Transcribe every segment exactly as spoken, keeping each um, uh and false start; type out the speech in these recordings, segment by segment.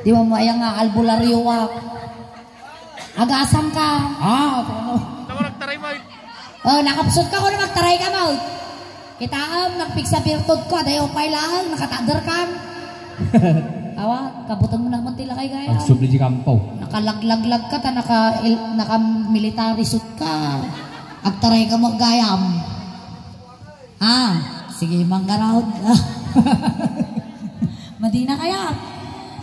Di mo mo aya nga albularyo, ah. Agasam ka. Ah, ano? Tawag nagtaray mo. Oh, nakapsot ka ko na magtaray ka mo. Kitaem, nagpigsa birtud ko, adayo pay laeng, nakatader kan. Awa, kabuteng mo naman ti lakay gayam. Agsubli di kampo. Nakalaglaglag ka, ta naka, il-, naka military suit ka. Agtaray ka mo gayam. Ah, sige, manggarawd. Madina kaya.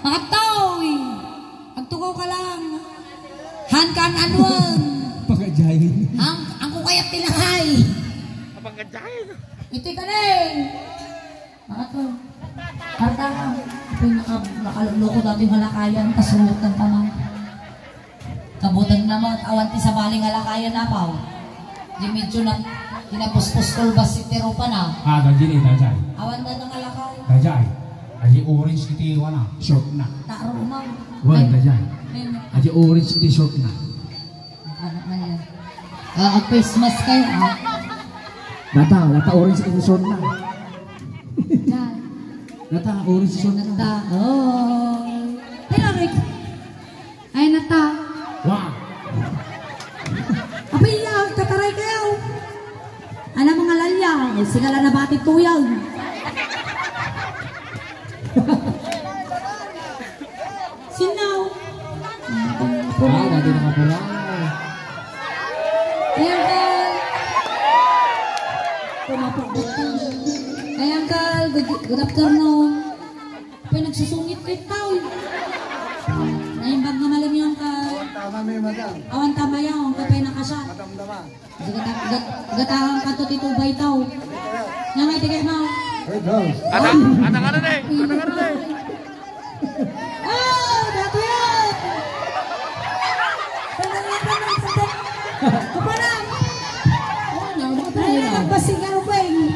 Makataw, eh. Agtugaw ka lang. Han kan anwan. Pagajay. Ang, ang ko kaya ti lakay. Abang ka dyan. Iti ka na eh. Makataw. Karta ka. Ito yung naka-, nakaluloko dati nga lakayan. Kasunod ng kamay. Kabuteng na met, awan ti sabali nga lakayan, apaw. Di medyo na, kinapuspos ko, basi ti rupa na. Ah, daydiay, daydiay. Awan na nga lakay. Daydiay. Adi orange iti wana, short na. Taro, umang. Wen, daydiay. Adi orange iti short na. Ano man yan? Ah, Christmas kayo, ah. Data, data orange iti short na. Yan. Data orange iti short na. Data, oh. Pero, Rick, ay, nata. Wa. Apay, iya, tataray kayo. Ano mga lalya? Ay, sigala na batid tuyag. Sino? Ah, dati nakapura. Ayan ka. Tumapakbak ka. Ayan ka. Good, good afternoon. Pay nagsusungit kay tao. Naimbag nga malem yung ka. Awan tama may madam. Awan tama yung kapay nakasya. Madam naman. Gata-, gat-, gatang kanto ti tubay tao. Nga may tigay mo. Hey, girls. Anak, anak ano na eh? Anak ano na eh? Oh, dato yan! Ano nga pa ng sandal? Kapalang! Oh, no, no, Ay, no. Nagbasig ako ba eh?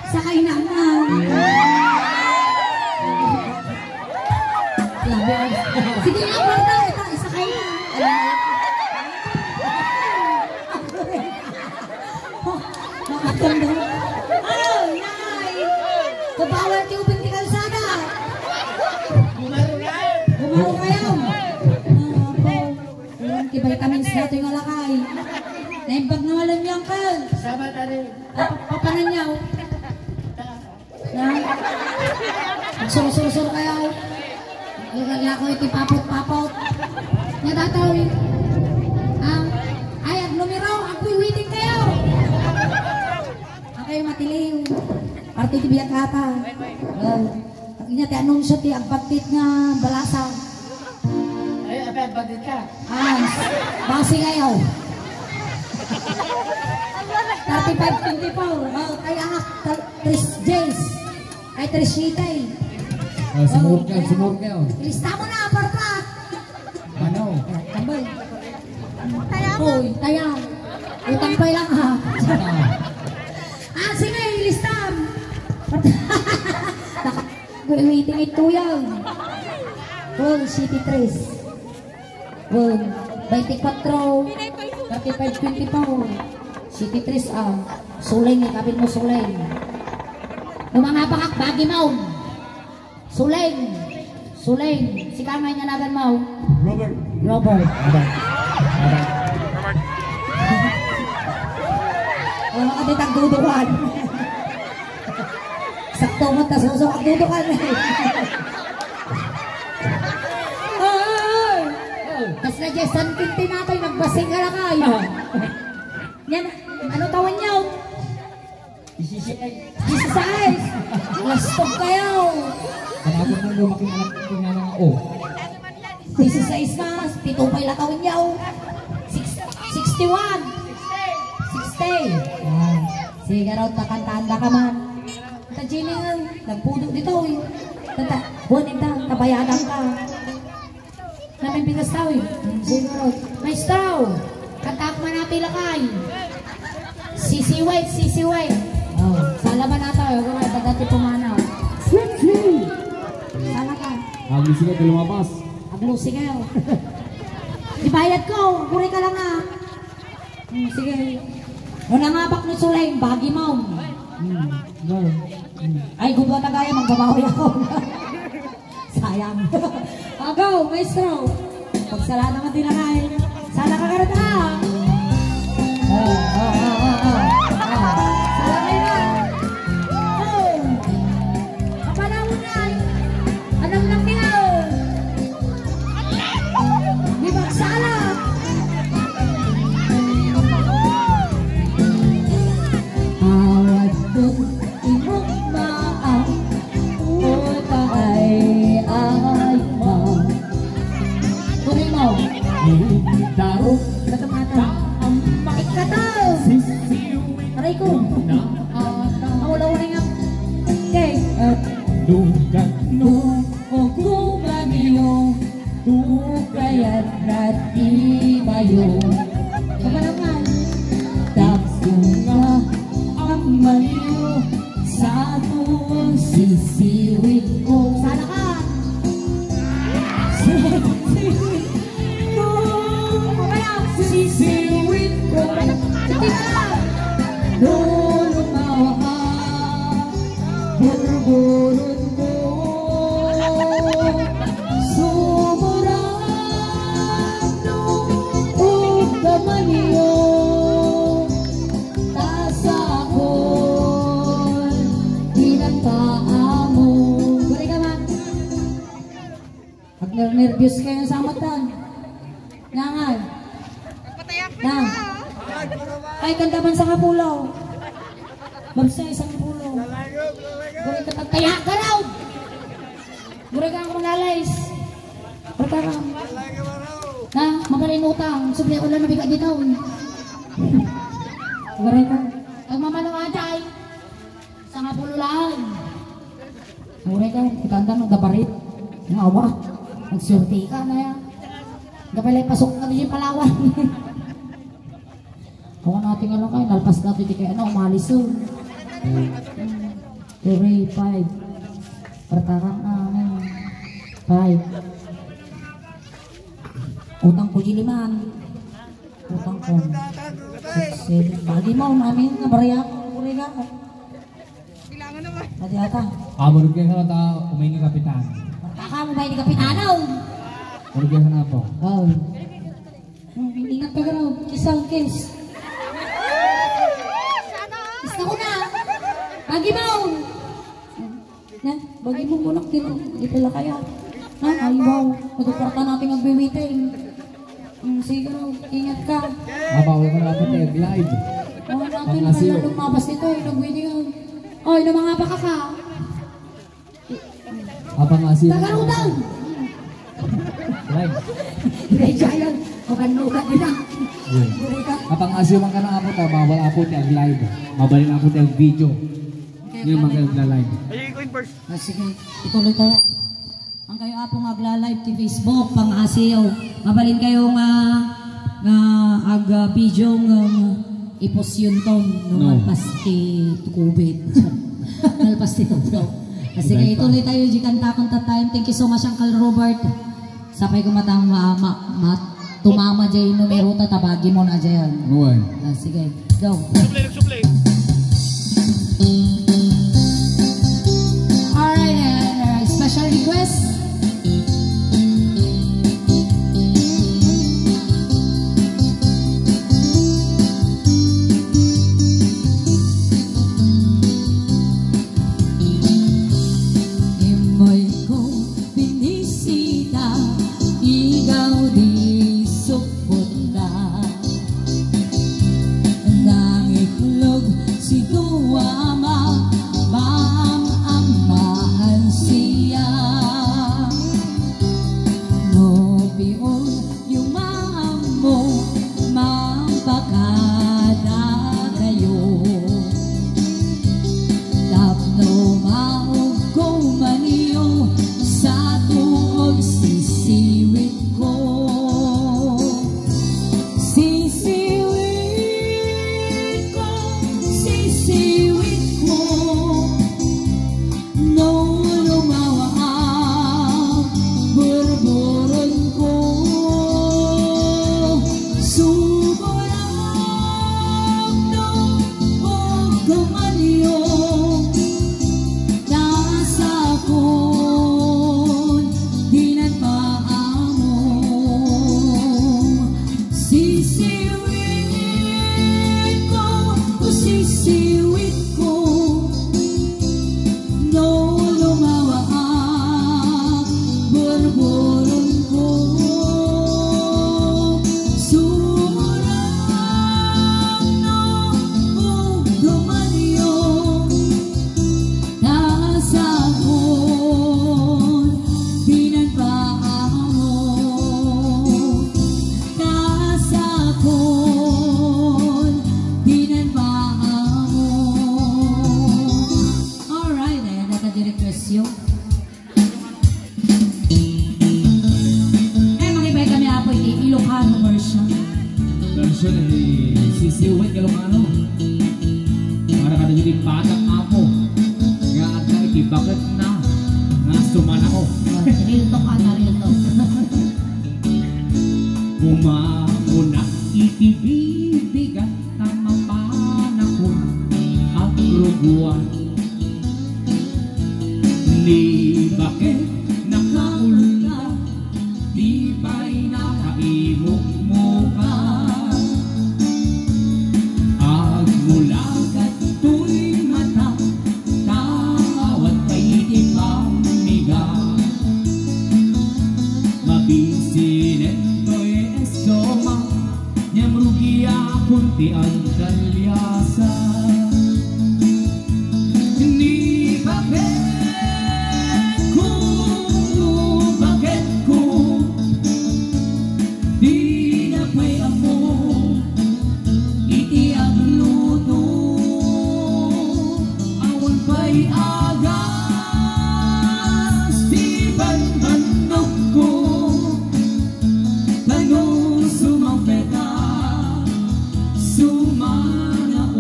Sakay na nga. Grabe, ah. Sige nga, Marta, ito, isakay na. Makatanda. Ay, nay! Kabawal ti ubing ti kalsada. Gumaro kayo. Ah, apo. Ayan, ti vitamins nato yung alakay. Naimbag na walang yung kal. Sama na rin. Ah, pa-, papanan niya, oh. Na? Sursur-sur kayo. Lako iti papot-papot. Nga dataw, eh. Ah, ay, agnumero, agwiwiting kayo. Ang kayo matiliw. Parte ti biyak ata. Well, inya ti anunsyo ti agbagtit nga balasa. Ay, abay, agbagtit ka. Ah, basi kayo. Thirty-five twenty-four. Oh, kaya nga, tal-, tres J's. Ay, tres siete. Ah, sumurot kayo, sumurot kayo. Lista mo na, Parpa. Ano? Tambay. Hoy, taya. Utang pa lang, ha. Ah, sige, listam. Naka-, waiting ito yan. Hoy, City Tres. Wen, twenty-four, thirty-five, twenty-four. City Tres, ah. Suleng, eh, kapit mo, Suleng. Umangapakak, bagi maun. Suleng. Suleng. Sika nga inanagan mo. Robert. Robert. Robert. Robert. Wala ka di tagdudukan. Sakto mo, tas suso, agdudukan. Ay! Kas na dyan, San Quintin na tayo, nagbasing ka lang ay. Ah. Yan, ano taon niya, oh? Disisais. Disisais! Lastog kayo! Panapot ng lumaking anak ko nga mga, oh. Disisais na, pito pa ila taon niya, oh. Six-, sixty-one. Sixty. Yan. Sige, raw, takantaan na ka man. Ta Jimmy, nagpudo dito, eh. Tata, buwan ita, tabayadan ka. Namin bigas tao, eh. Siguro. Maestro, kantaak man natin lakay. Sisiway, sisiway. Oh, sala ba na tayo? Huwag ka dati pumanaw. Sexy! Sala ka. Aglusi ka, lumabas. Aglusi kayo. Ibayad ko, kuri ka lang, ah. Hmm, sige. Una nga bak ni Suleng, bagi mo. Hmm, go. Hmm. Ay, gudwa na gaya, magbabawi ako. Say. Agaw, maestro. Pagsalamat naman din na kayo. Sana ka karata. Ah, ah, ah, ah, ah. Ah, sana kayo na. Oh. Kapalaw na. Anong lang niya? Di magsala. Awat doon. Imong maang, o taay, ay, ma. Tuloy mo. Daro. Katamata. Ikataw. Aray ko. Maulaw na nga. Okay. Lugan no. O kumanyo. Tukayan na ti mayo. Kapanangan. Tapos nga ang mayo sa tuon sisiwit ko. Sana ka. Sisiwit ko. Sisiwit ko. Hindi na. Lulumawa. Burburot ko, sumurano, ug kamanyo, tasakol, pinagpaamo. Guri ka man. Agnernerbios kayo sa matan. Nangal. Na. Ay, kanta man sa kapulo. Babsa, isang pulo. Guri ka pagtaya ka raw. Guri ka ang malalis. Guri ka raw. Na, mabalin utang. Subli ako lang nabigat dito. Guri ka. Ang mamalo atay. Sangapulo lang. Uray ka, kitanta no, dabarit. Nga awa. Magsurti ka na yan. Kapalay pasok na di Palawan. Ako natin ano kayo, nalpas na di kayo, ano, umalis yun. Three, five. Pertarang na, ano. Five. Utang ko di liman. Utang ko. Six, seven. Bagi mo, namin nga bariya. Uri nga. Bilangan naman. Adi ata. Amor ka nga ta umay ni kapitan. Baka mo ba ni kapitan, oh? Amor ka nga po. Oh. Hmm, ingat ka garo. Kiss ang kiss. Kiss na ko na. Bagi mo. Na, bagi mo muna, di, di pala kaya. Ha? Ay, wow. Magkakwarta natin ang biwiting. Mm, sige raw, ingat ka. Aba, wala ka dapat i-live. Oh, natin Ang na asin. Pala lumabas ito, eh, nag-video. Oh, ino mga baka ka? Abang asin. Tagarutang! Live. Hindi, Giant. Makanlugan din ah. Yun. Guri ka. Abang asin man ka na apo ta, bawal apo ti ag-live. Mabalin apo ti ag-video. Okay, Ngayon, okay. Mag-live. Ay, ikaw in first. Ah, sige, ituloy tayo. Ang kayo apo nga agla-live ti Facebook, pangasiw. Mabalin kayo nga, nga ag, ah, video nga, nga ipos yun ton, no, No. Malpas ti COVID. Malpas ti tublo. Ah, sige, Iba pa. Ituloy tayo, di kanta, kanta time. Thank you so much, Uncle Robert. Sapay ko matang ma, ma, ma, Tumama jay numero ta, tabagi mo na jay. Uwan. Ah, sige. Go. Suplay, suplay. Alright, alright, alright. Special request. Immoy ko binisita, igaw di supot na. Nangiklog si Duama, maam-amaan siya. Real talk, ana, real talk. Umamunak iti bibigat ta mapanakon agruguan. Ni baket nakaulna, di pay nakaimukmuka. Agmulagad toy mata, ta awan pay iti pammiga. Mabisinen toy estoma, ngem rugiakon ti agkaliasa. Ni baketko, baketko, dina pay ammo iti agluto. Awan pay agas ti banbannogko, tano sumangpeta, sumanaw.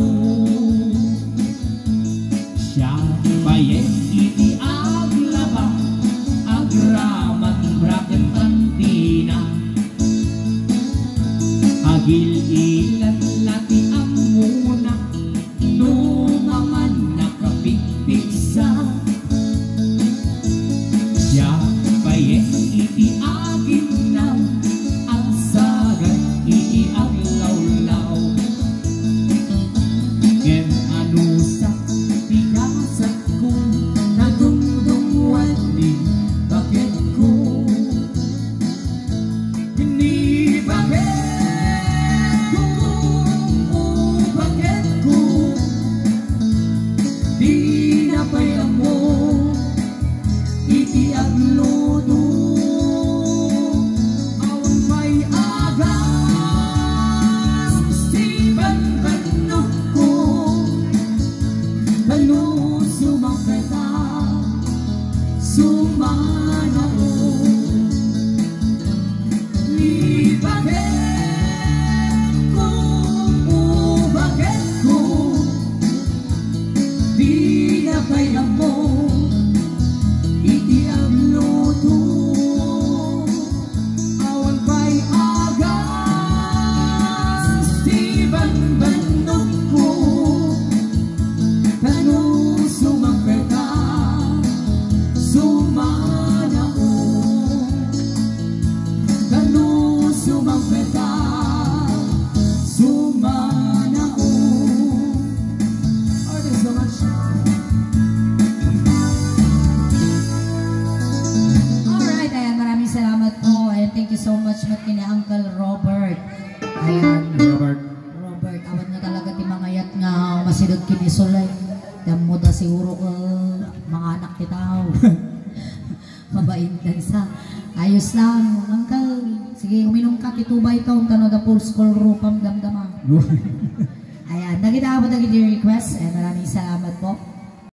Siak payen iti aglaba, agraman braken tantina. Agil-ilan la ti ammona, no mangan nakapigpigsa. Siak payen iti aginnam, agsagad iti aglawlaw. Ngem anusak ti gasatko, nadungdungngoan ni baketko. Ni baketko, o baketko, dina pay ammo iti agluto. Awan pay agas ti banbannogko, tano sumangpeta, sumanaw. Ni baketko, o baketko, dina pay ammo iti agluto. Awan pay agas ti banbannogko, tano sumangpeta, sumanaw. Tano sumangpeta, sumanaw. Oh, thank you so much. Alright, ayan, maraming salamat po. And thank you so much, met, kini Uncle Robert. Ayan. Robert. Robert, awan nga talaga ti mangayat nga masideg ken isulay. Dammo da siguro, eh, manganak ti tao. Mabain dansa. Ayos lang, Uncle. Sige, uminom ka, ti two by two, tano da full school rupam damdama. Ayan, dagita apo dagiti request. Eh, maraming salamat po.